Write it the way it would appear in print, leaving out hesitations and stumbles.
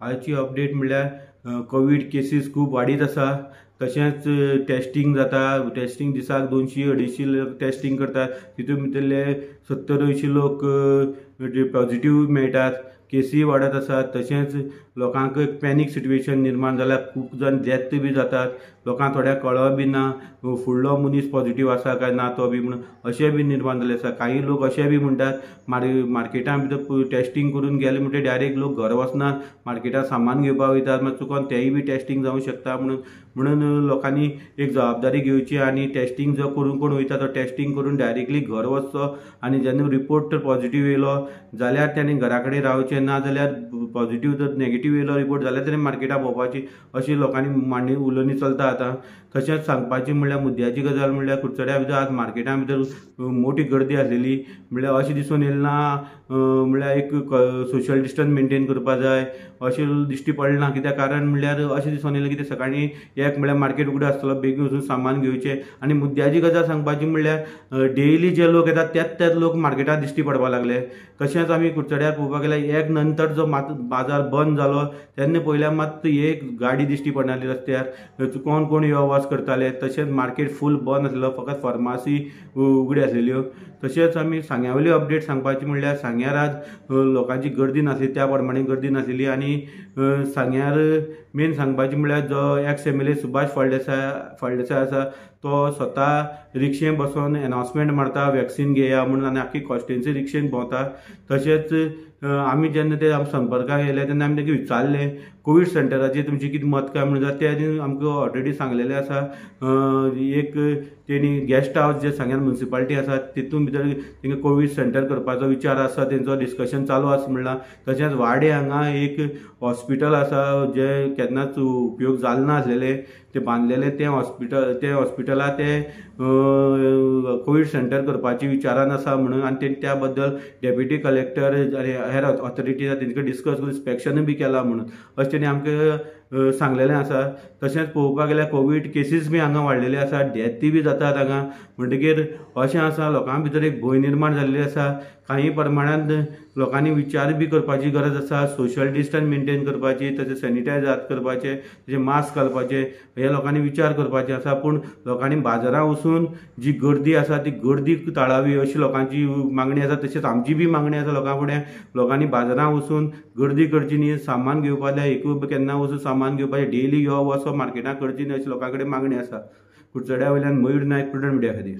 आयची अपडेट म्हणल्यार Covid cases खूब वाडीत आसा. तशेंच टेस्टिंग जाता, टेस्टिंग दिसाक 200-250 टेस्टिंग करतात, तितून भितरले 70-80 लोक पॉझिटिव्ह मेळटात. केसी वाडत आसात. तशेंच लोकांक एक पॅनीक सिट्युएशन निर्माण जाल्यार खूब जाण डेथ बी जातात. लोकांक थोड्यांक कळप बी ना फुडलो मनीस पॉझिटिव्ह आसा काय ना तो बी म्हणून अशें बी निर्माण जाल्लें आसा. काही लोक अशें बी म्हणटात मार्केटान भितर टेस्टिंग करून गेले म्हणटकीर डायरेक्ट लोक घर वचनात, मार्केटान सामान घेवपाक वयतात, मागीर चुकोन तेय बी टेस्टिंग जावंक शकता. म्हणून लोकांनी एक जबाबदारी घेवची आनी टेस्टिंग जो करून कोण वयता तो टेस्टिंग करून डायरेक्टली घर वचचो आनी जेन्ना रिपोर्ट तर पॉझिटिव्ह येयलो जाल्यार तेणी घरा कडेन रावचें, ना जाल्यार पॉझिटिव्ह जर नेगेटिव्ह येयलो रिपोर्ट जाल्यार तेणी मार्केटाक भोंवपाची अशी लोकांनी मांडणी उलोवणी चलता आतां. तशेंच सांगपाची म्हणल्यार मुद्द्याची गजाल म्हणल्यार कुडचड्या भितर आज मार्केटा भितर मोठी गर्दी आसलेली, म्हणल्यार अशें दिसून येयलें ना म्हणल्यार एक सोशल डिस्टन्स मेंटेन करपा जाय अशें दिश्टी पडलें ना. कित्याक कारण म्हणल्यार अशें दिसून येयलें की ते सकाळीं एक म्हणल्यार मार्केट उगडो आसतलो, बेगीन वचून सामान घेवचें. आनी मुद्द्याची गजाल सांगपाची म्हणल्यार डेली जे लोक येतात त्याच त्याच लोक मार्केटात दिश्टी पडपाक लागले. तशेंच आमी कुडचड्यार पळोवपाक गेल्यार एक नंतर जो बाजार बंद जालो तेन्ना पळयल्यार मात एक गाडी दिश्टी पडनासली रस्त्यार, चुकोन कोण यो वच करताले. तशेंच मार्केट फूल बंद आसलो, फकत फार्मासी उगडी आसलेल्यो. तशेंच आमी सांग्या वयली अपडेट सांगपाची म्हणल्यार सांग्यार आज लोकांची गर्दी नासली, त्या प्रमाणे गर्दी नासलेली. आनी सांग्यार मेन सांगपाची म्हणल्यार जो ex MLA Subhash Phaldesai आसा तो स्वता रिक्षेन बसोन एनावन्समेंट मारता वॅक्सीन घेया म्हणून आनी आख्खी कॉन्स्टिट्युएन्सी रिक्षेन भोंवता. तशेंच आमी जेन्ना ते संपर्काक येयले तेन्ना आमी तांकां विचारलें कोवीड सेंटराचेर तुमचें कितें मत काय म्हणून, ते आमकां ऑलरेडी सांगलेलें आसा. एक तेणी गेस्ट हावस जे सांग्यार मुन्सिपालिटी आसा तितून भितर तांकां कोवीड सेंटर करपाचो विचार आसा, तेंचो डिस्कशन चालू आसा म्हणलां. तशेंच वाडे हांगा एक हॉस्पिटल आसा जे केन्नाच उपयोग जाल नासलेलें, ते बांदलेलें तें हॉस्पिटल, ते हॉस्पिटला ते कोवीड सेंटर करपाची विचारान आसा म्हणून. आनी त्या बद्दल डेप्युटी कलेक्टर आनी हेर ऑथॉरिटी आसा तेंचे कडेन डिस्कस करून इन्स्पेक्शनूय बी केलां म्हणून अशें तेणी आमकां सांगलेलें आसा. तशेंच पळोवपाक गेल्यार कोवीड केसीस बी हांगा वाडलेले आसा, डेथी बी जातात हांगा. म्हणटकीर अशें आसा लोकां भितर एक भंय निर्माण जाल्ली आसा. काही प्रमाणांत लोकांनी विचार बी करपाची गरज आसा, सोशल डिस्टन्स मेंटेन करपाची, तशें सॅनिटायज हात करपाचे, तशें मास्क घालपाचे, हे लोकांनी विचार करपाचे आसा. पूण लोकांनी बाजारां वचून जी गर्दी आसा ती गर्दी टाळावी अशी लोकांची मागणी आसा. तशेंच आमची बी मागणी आसा लोकां फुडें, लोकांनी बाजारां वचून गर्दी करची न्ही, सामान घेवपाक जाय एकूय केन्ना वचून सामान घेवपाचें, डेली यो वचो मार्केटांत करची न्ही अशी लोकां कडेन मागणी आसा. कुडचड्या वयल्यान मयूर नायक, प्रुडंट मिडिया खातीर.